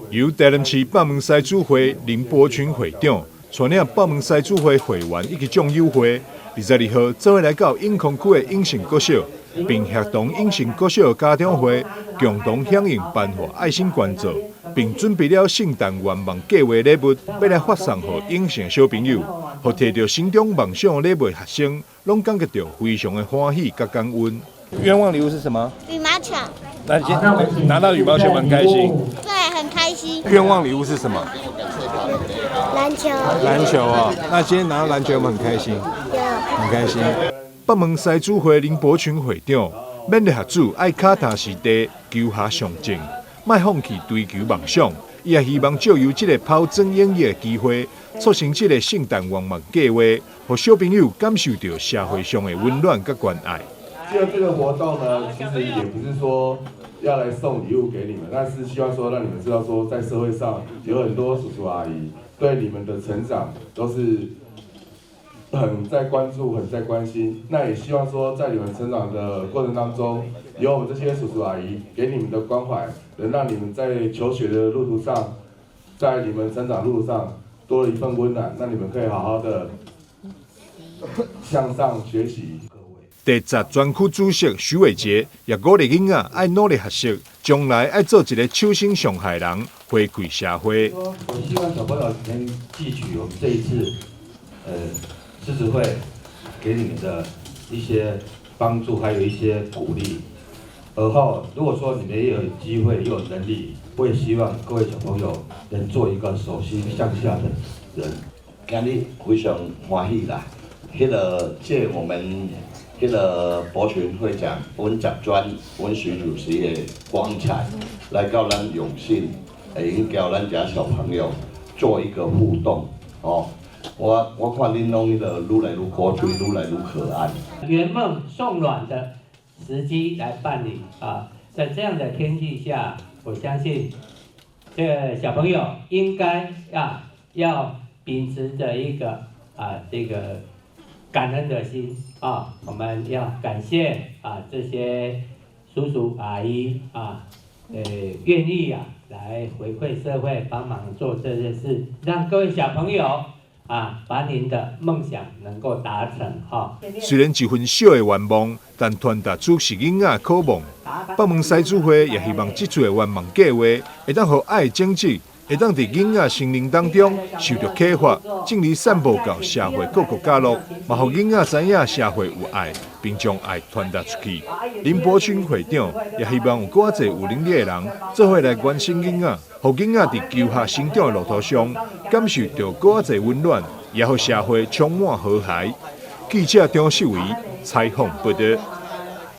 由台南市北門獅子會林伯群會長帶領北門獅子會會員以及眾友會，22號做伙來到永康區的永盛國小，並協同永盛國小家長會共同響應頒發愛心捐助，並準備了聖誕願望計畫禮物，欲來發送予永盛小朋友，予提著心中夢想禮物的學生，攏感覺著非常的歡喜佮感恩。願望禮物是什麼？羽毛球。那今天拿到羽毛球蠻開心。對，很開心。願望禮物是什麼？籃球。籃球啊，那今天拿到籃球有沒有很開心？有。很開心。北門獅子會林伯群會長勉勵學子愛腳踏實地，求學上進，莫放棄追求夢想。伊也希望藉由這个拋磚引玉的機會，促成這个聖誕願望計劃，予小朋友感受著社會上的溫暖佮關愛。這個活動呢，其實也不是說要來送禮物給你們，但是希望說讓你們知道說，在社會上有很多叔叔阿姨對你們的成長都是很在關注、很在關心。那也希望說，在你們成長的過程當中，有我們這些叔叔阿姨給你們的關懷，能讓你們在求學的路途上，在你們成長路上多了一份溫暖，讓你們可以好好的向上學習。第十專區主席許偉傑也鼓勵囡仔愛努力學習，將來愛做一个手心上害人，回饋社會。我希望小朋友能汲取我們這一次，獅子會給你們的一些幫助，還有一些鼓勵。而後，如果說你們也有機會，也有能力，我也希望各位小朋友能做一個手心向下的人。今日非常歡喜啦，彼个借我們彼个伯群會長，阮十專，阮徐主席的光彩，來到咱永信，會用佮咱遮小朋友做一個互動，哦。我看恁攏彼个愈來愈古錐，愈來愈可愛。圓夢送暖的時機來辦理啊，在這樣的天氣下，我相信這個小朋友應該要秉持著一個這個感恩的心啊，我們要感謝這些叔叔阿姨啊，願意來回饋社會，幫忙做這件事，讓各位小朋友把您的夢想能夠達成哈。雖然一份小的願望，但傳達出是囡仔渴望。北門獅子會也希望這次的願望計劃，會當予愛種子，會當佇囡仔心靈當中受著啟發，進而散布到社會各個角落，嘛予囡仔知影社會有愛，並將愛傳達出去。林伯群會長也希望有閣較濟有能力的人，做伙來關心囡仔，予囡仔佇求學成長的路途上，感受著閣較濟溫暖，也予社會充滿和諧。記者張秀維採訪報導。